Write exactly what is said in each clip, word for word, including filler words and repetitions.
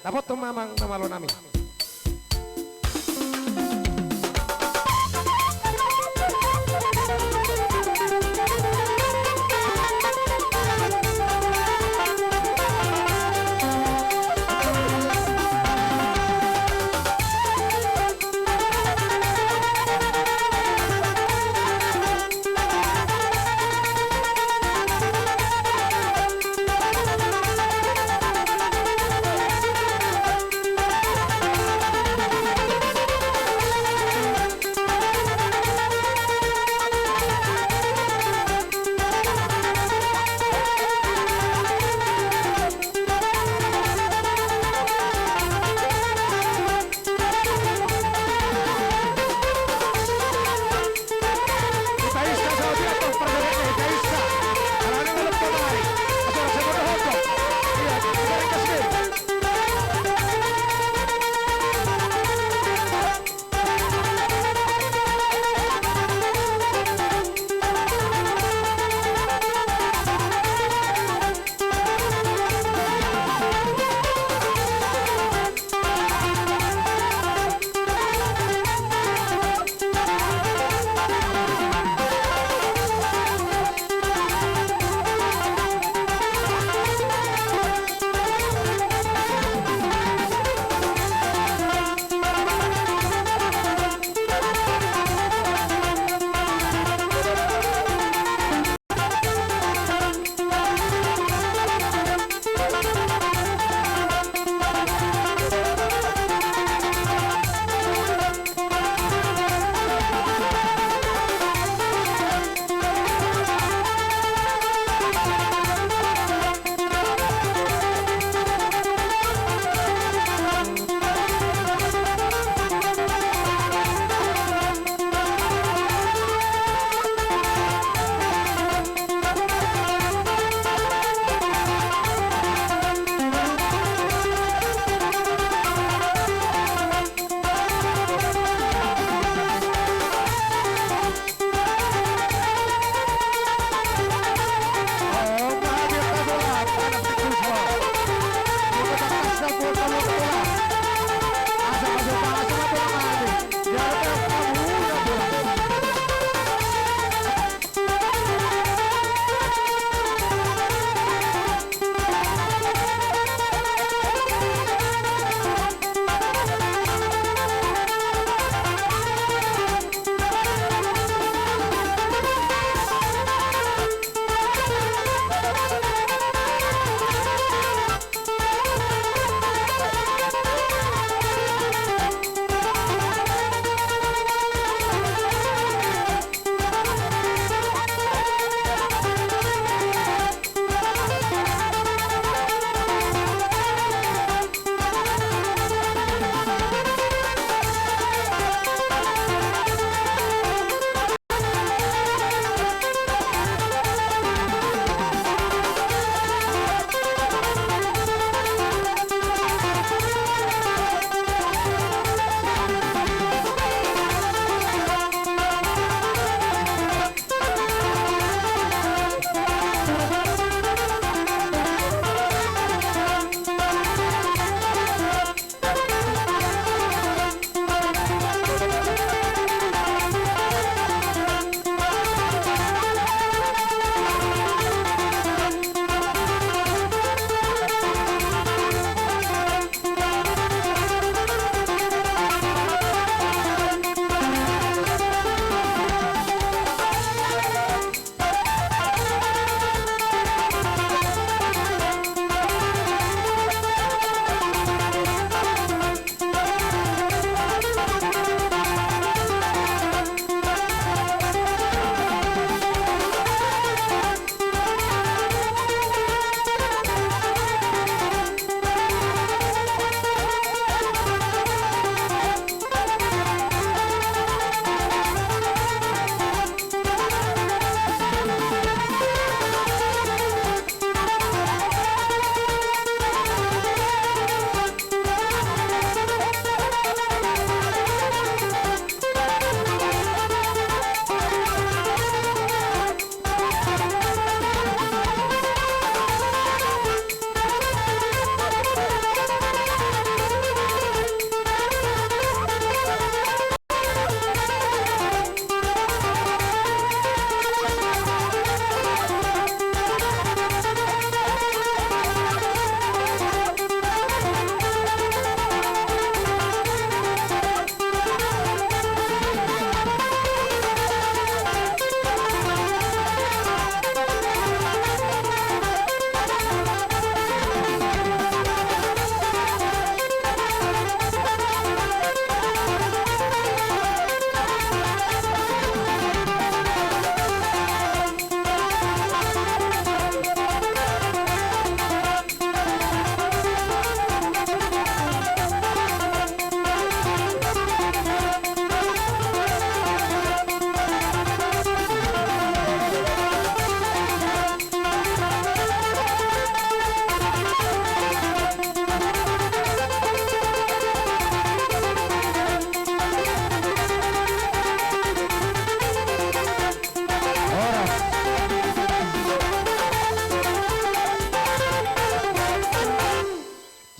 Dapothon ma amang na malo nami.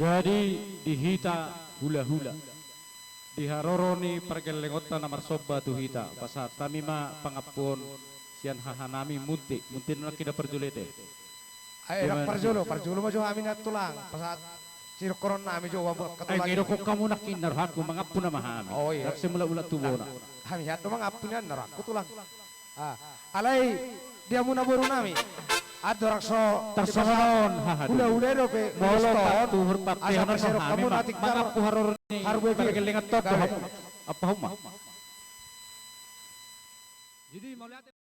Jadi di hita hulahula, di haroro ni pargellengonta na marsomba tu hita, pasahat hami ma pangampuon sian hahanami Munte, Munte na nangkin na parjolo i ate. Ai, ndang parjolo, parjolo ma jo hami nian tulang, pasahat sidok horong nami jo uang buat. Ai, ketulang ngidokhon hamu nangkin na rohangku, mangampuna ma hami. Oh, iya. Ndang sai mulak-ulak tu bona. Hami hian do mangampuna nian na rohangku tulang. Ah, alai di hamuna boru nami. Andorang so tarsongon on haha. Hulahula dope. Molo patuhor papehonon hami ma, mangampu haroro ni pargellengonta tu hamu. Apa homa? Jadi mauliate.